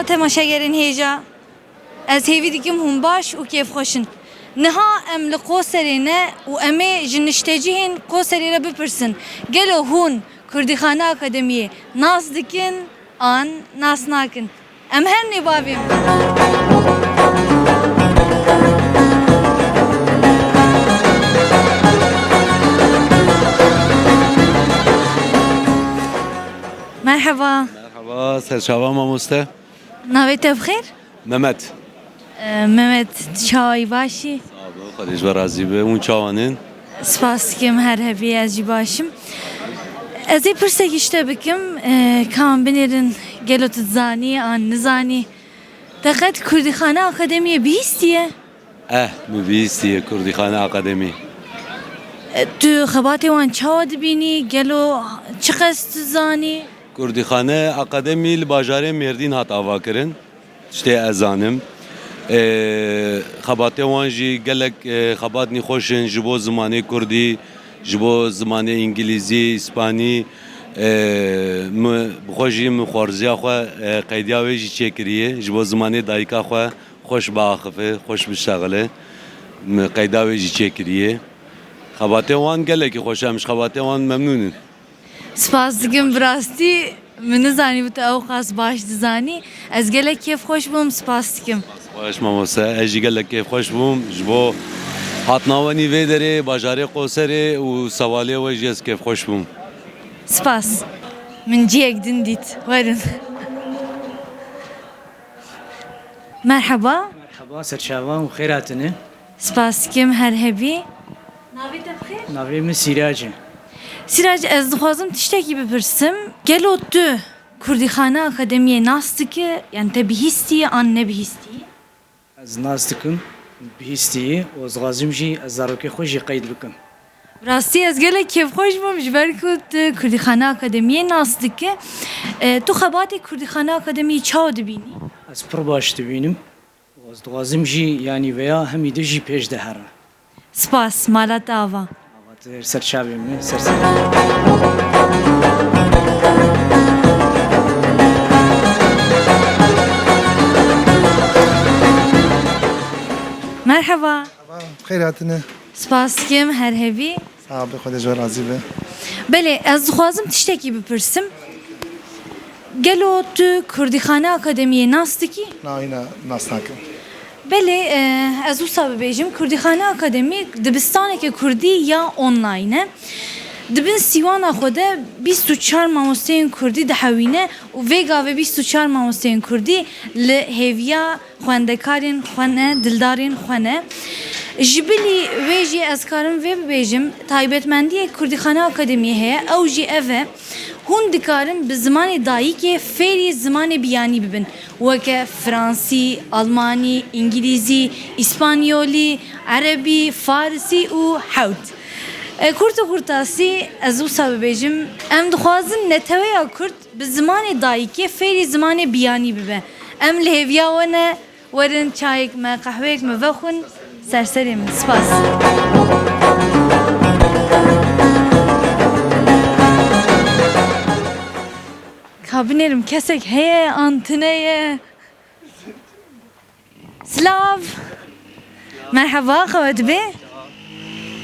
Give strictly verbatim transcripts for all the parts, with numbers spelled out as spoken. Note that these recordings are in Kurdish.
Temaşegerên hêja, ez hêvî dikim hûn baş û kêfxweş in. Niha em li Qoserê ne û em ê ji niştecihên Qoserê re bipirsin, gelo hûn Kurdîxane Akademiyê nas dikin an nas nakin? Em herin ê bavê min. Merheba. Merheba, serçava mamoste. Navê te bi xêr? Mehmet. Ee, Mehmet, çawa yî, baş î? Sağ ol, Xwedê ji we razî be. Hûn çawan in? Spas dikim, her hebî, ez jî baş im. Ez ê pirsekî ji te bikim, ee, ka em binêrin, gelo tu dizanî an nizanî? Te qet Kurdîxane Akademiyê bihîstiye? Eh, min bihîstiye Kurdîxane Akademî. E, tu xebatê wan çawa dibînî? Gelo çiqas tu zanî? Kurdîxane Akademî li bajarê Mêrdîn hat avakirin. Tiştê ez zanim. E, xebatê wan jî gelek, e, xebatnî xweş in ji bo zimanê kurdî, ji bo zimanê îngilîzî, îspanî. E, min bi xwe jî min xwarziya xwe, e, qeydiya wê jî çêkiriye ji bo zimanê dayika xwe. Xweş biaxife, xweş bişexile. Min qeyda wê jî çêkiriye. Xebatê wan gelekî xweş e, em ji xebatê wan memnûn in. Spas dikim, bi rastî min nizanîbû tu ew qas baş dizanî. Ez gelek kêfxweş bûm, spas dikim. Xweş mamoste, ez jî gelek kêfxweş bûm ji bo hatina we nî vê derê, bajarê Qoserê û sewalê we jî ez kêfxweş bûm. Spas. Min cihek din dît. Werin. Merheba. Merheba, serçavan û xêr hatine. Spas dikim, her hebî. Navê te bi xêr? Navê min Sîrac e. Sîrac, ez dixwazim tiştekî bipirsim. Gelo tu Kurdîxane Akademiyê nas dikî? Yanî te bihîstî an nebihîstî? Ez nas dikim, bihîstî û ez dixwazim jî ez zarokê xwe jî qeyd bikim. Rastî ez gelek kêfxweş bûm ji ber ku tu Kurdîxane Akademiyê nas dike. E, tu xebatê Kurdîxane Akademiyê çawa dibînî? Ez pir baş dibînim û ez dixwazim jî, yanî veya hemî de jî pêş de here. Spas, mala te ava. Ava te ser çavê min, ser ser. Merheba. Merhaba, xeyr hatine. Spas dikim, her hebî. Sağ ol, Xwedê ji we razî be. Belê, ez dixwazim tiştekî bipirsim. Gelo tu Kurdîxane Akademiyê nas dikî? Na, îna nas nakim. Belê, e, ez wisa bibêjim, Kurdîxane Akademî dibistaneke kurdî ya online e. Di bin sîwana xwe de bîst û çar mamosteyên kurdî dihewîne û vê gavê bîst û çar mamosteyên kurdî li hêviya xwendekarên xwe ne, dildarên xwe ne. Ji bilî wê jî ez karim vê bibêjim, taybetmendiyek Kurdîxane Akademiyê heye, ew jî ev e, hûn dikarin bi zimanê dayikê fêrî zimanê biyanî bibin, weke fransî, almanî, îngilîzî, îspanyolî, erebî, farisî û hewt. E, kurt û kurtasî ez wisa bibêjim, em dixwazin neteweya kurd bi zimanê dayikê fêrî zimanê biyanî bibe. Em li hêviya we ne, werin çayek me, qehweyek me vexwin, ser serê min. Spas. Ka binêrim kesek heye an tune ye? Silav. Merheba, xewe dibe?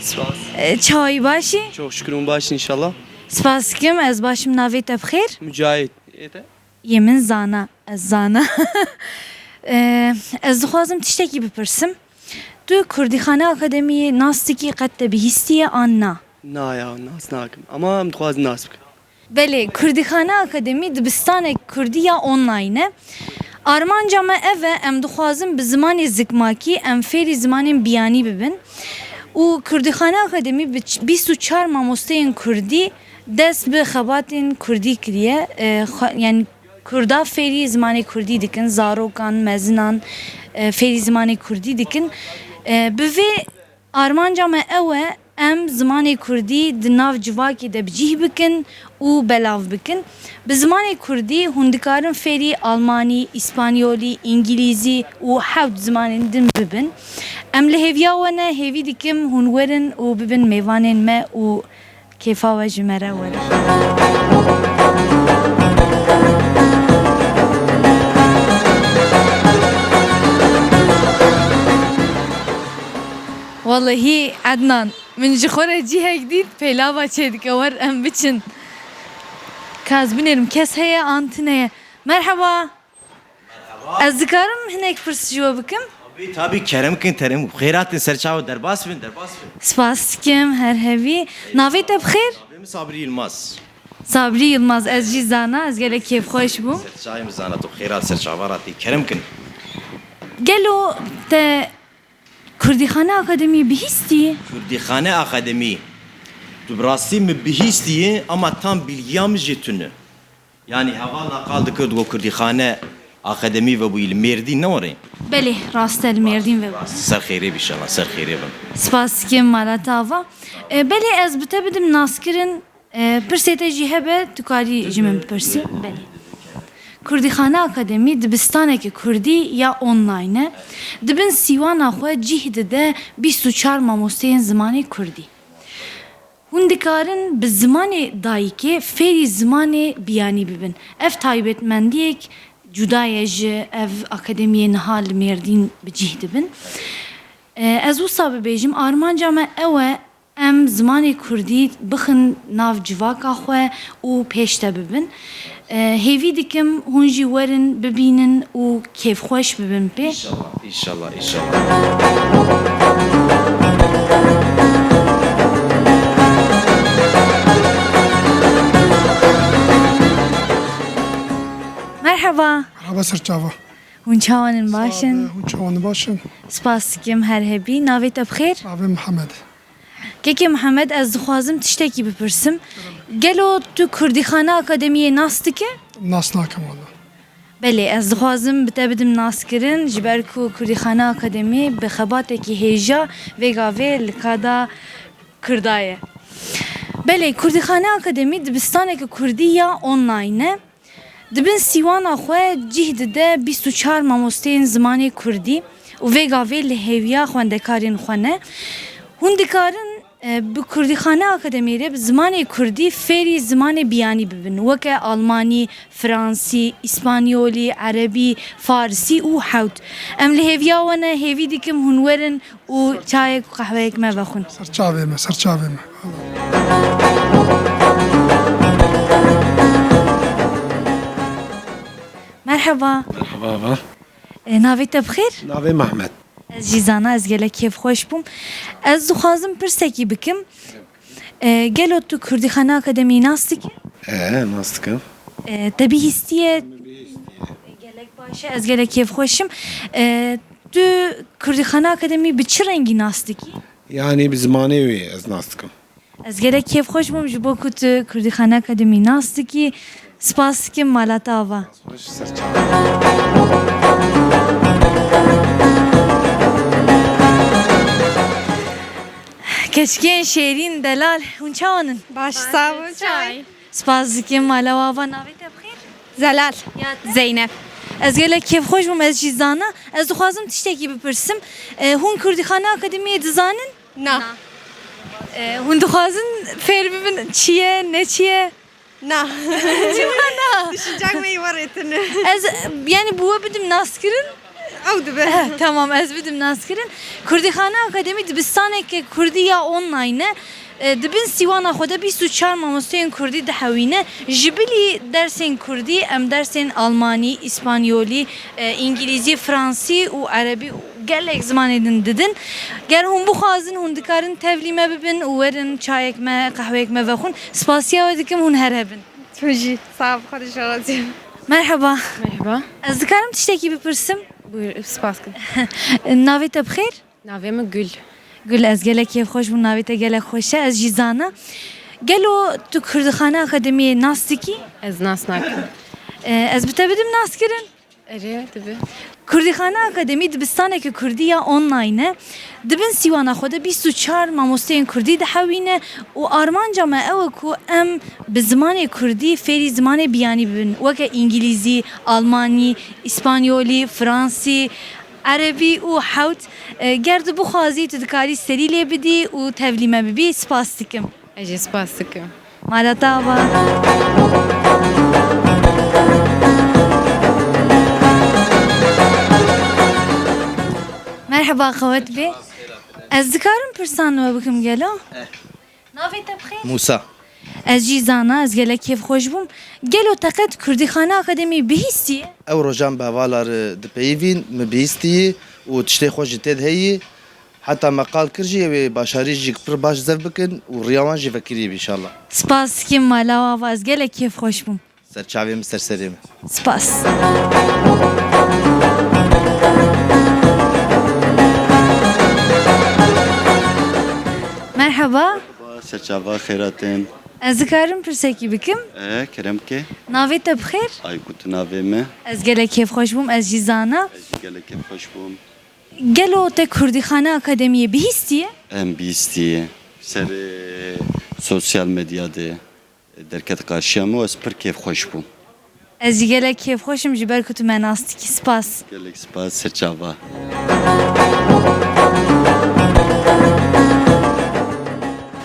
Spas. E, çawa yî, baş î? Çok şükür, hûn baş in înşallah. Spas dikim, ez baş im, navê te bi xêr? Mücahit. Ê te? Yê min Zana, ez Zana. E, ez dixwazim tiştekî bipirsim. Tu Kurdîxane Akademiyê nas dikî, qet te bihîstiye an na? Na ya, nas nakim. Ama em dixwazin nas bikin. Belê, Kurdîxane Akademî dibistanek kurdî ya online e. Armanca me ev e, em dixwazin bi zimanê zikmakî em fêrî zimanên biyanî bibin. Û Kurdîxane Akademî bi ç-, bîst û çar mamosteyên kurdî dest bi xebatên kurdî kiriye. E, xwe, yanî kurda fêrî zimanê kurdî dikin, zarokan, mezinan, e, fêrî zimanê kurdî dikin. E, bi vê Armanca me ew e, em zimanê kurdî di nav civakê de bi cih bikin û belav bikin. Bi zimanê kurdî hûn dikarin fêrî almanî, îspanyolî, îngilîzî û hewt zimanên din bibin. Em li hêviya we ne, hêvî dikim hûn werin û bibin mêvanên me û kêfa we ji me re were. Wellehî Ednan, min ji xwe re cihek dît, pêlava çêdike, wer em biçin. Ka ez binêrim, kes heye an tune ye? Merheba. Ez dikarim hinek pirs ji we bikim? Tabii, tabii, kerem kin, terem. Xêr hatin, ser çawa, derbas bin, derbas bin. Spas dikim, her hebî. Navê te bi xêr? Navê min Sabri Yilmaz. Sabri Yilmaz, ez jî zana, ez gelek kêfxweş bûm. Ser çayê min zana, tu xêr hat, ser çava hatî, kerem kin. Gelo te Kurdîxane Akademiyê bihîstî? Kurdîxane Akademî. Tu bi rastî min bihîstiye, ama tam bilgiya min jê tune. Yanî hevalna qal dikir, digot Kurdîxane Akademî vebûyî li Mêrdîn, ne were? Belê, rast e, li Mêrdîn vebû. Rast, ser xêrê bî inşallah, ser xêrê bin. Spas dikim, mala te ava. E, belê, ez bi te bidim naskirin. E, pirsê te jî hebe, tu karî ji min bipirsî. Belê. Kurdîxane Akademî dibistaneke kurdî ya online e. Di bin sîwana xwe cih dide bîst û çar mamosteyên zimanê kurdî. Hûn dikarin bi zimanê dayikê fêrî zimanê biyanî bibin. Ev taybetmendiyek cuda ye ji ev akademiyê niha li Mêrdîn bi cih dibin. E, ez wisa bibêjim, armanca me ew e, em zimanê kurdî bixin nav civaka xwe û pêş de bibin. E, hêvî dikim hûn jî werin, bibînin û kêfxweş bibin pê. İnşallah, inşallah, inşallah. Merheba. Merhaba, ser çava. Hûn çawan in, baş in? Sağ ol, hûn çawan in, baş in? Spas dikim, her hebî. Navê te bi xêr? Navê Mihemed. Kekê Mihemed, ez dixwazim tiştekî bipirsim. Gelo tu Kurdîxane Akademiyê nas dike? Nas nakim wala. Belê, ez dixwazim bi te bidim naskirin, ji ber ku Kurdîxane Akademî bi xebatekî hêja vê gavê li ka da Kurda ye. Belê, Kurdîxane Akademî dibistaneke kurdî ya online e. Di bin sîwana xwe cih dide bîst û çar mamosteyên zimanê kurdî û vê gavê li hêviya xwendekarên xwe ne. Hûn dikarin, e, bi Kurdîxane Akademiyê re bi zimanê kurdî fêrî zimanê biyanî bibin, weke almanî, fransî, îspanyolî, erebî, farisî û hewt. Em li hêviya we ne, hêvî dikim hûn werin û çayek û qehweyek me vexwin. Ser çavê me, ser çavê me. Merheba. Merhaba, merhaba. E, navê te bi xêr? Navê Mehmet. Ez jî zana, ez gelek kêfxweş bûm. Ez dixwazim pirsekî bikim. E, gelo tu Kurdîxane Akademiyê nas dikî? E, nas dikim. E, te bihîstiye? Gelek baş e, ez gelek kêfxweş im. E, tu Kurdîxane Akademî bi çi rengî nas dikî? Yanî bi zimanê wê ez nas dikim. Ez gelek kêfxweş bûm ji bo ku tu Kurdîxane Akademî nas dikî. Spas dikim, mala te ava. Xweş, ser çavan. Keçikên şêrîn, delal, hûn çawan in? Baş, sağ ol. Çay. Spas dikim, mala we ava, navê te bi xêr? Zelal. Ya te? Zeynep. Ez gelek kêfxweş bûm, ez jî zana. Ez dixwazim tiştekî bipirsim. E, hûn Kurdîxane Akademiyê dizanin? Na. Na. E, hûn dixwazin fêr bibin çi ye, ne çi ye? Na. Çima na? Düşüncek me yi warêtin. Ez, yani, bi we bidim naskirin? Ew dibe. Eh, tamam, ez bidim naskirin. Kurdîxane Akademî dibistaneke kurdî ya online e. E, di bin sîwana xwe de bîst û çar mamosteyên kurdî dihewîne. Ji bilî dersên kurdî, em dersên almanî, îspanyolî, e, îngilîzî, fransî û erebî û gelek zimanê din didin. Ger hûn bixwazin, hûn dikarin tevlî me bibin û werin çayek me, qehweyek me vexwin. Spasiya we dikim, hûn her hebin. Tu jî. Sağ ol, Xwedê ji we razî. Merheba. Merheba. Ez dikarim tiştekî bipirsim? Buyur, spas kim. Navê te bi xêr? Navê min Gül. Gül, ez gelek kêfxweş bûm, navê te gelek xweş e, ez jî zana. Gelo tu Kurdîxane Akademiyê nas dikî? Ez nas nakim. E, ez bi te bidim naskirin? Erê, dibe. Kurdîxane Akademî dibistaneke kurdî ya online e. Di bin sîwana xwe de bîst û çar mamosteyên kurdî dihewîne û armanca me ew e ku em bi zimanê kurdî fêrî zimanê biyanî bibin, weke îngilîzî, almanî, îspanyolî, fransî, erebî û hewt. E, ger tu bixwazî, tu dikarî serî lê bidî û tevlî me bibî. Spas dikim. Ez jî spas dikim. Mala te ava. Merheba, qewet bê. Ez dikarim pirsan we bikim gelo? Eh. Navê te bi xêr? Musa. Ez jî Zana, ez gelek kêfxweş bûm. Gelo te qet Kurdîxane Akademiyê bihîstiye? Ew rojan bi hevala re dipeyivîn, min bihîstiyî û tiştê xweş jî tê de heyî. Heta me qal kir jî, ew ê başarî jî pir baş zev bikin û riya wan jî vekirî bî, înşallah. Spas dikim mala we ava, ez gelek kêfxweş bûm. Ser çavê min, ser serê min. Spas. Merhaba. Merhaba, ser çava xêr hatin. Ez dikarim pirsekî bikim? E, kerem ke. Navê te bi xêr? Aykut navê me. Ez gelek kêfxweş bûm, ez jî Zana. Ez jî gelek kêfxweş bûm. Gelo te Kurdîxane Akademiyê bihîstiye? Em bihîstiye. Ser, e, sosyal medya de derket qarşiya min û ez pir kêfxweş bûm. Ez jî gelek kêfxweş im ji ber ku tu me nas dikî. Spas. Gelek spas, ser çava.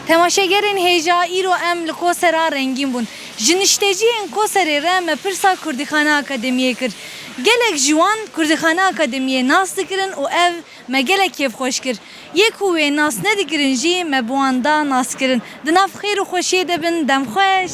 Temaşegerên hêja, îro em li Kosera rengîn bûn. Ji nişteciyên Koserê re me pirsa Kurdîxana Akademiyê kir. Gelek ji wan Kurdîxana Akademiyê nas dikirin û ev me gelek kêfxweş kir. Yê ku wê nas nedikirin jî me bi wan da naskirin. Di nav xêr û xweşiyê de bin, dem xweş.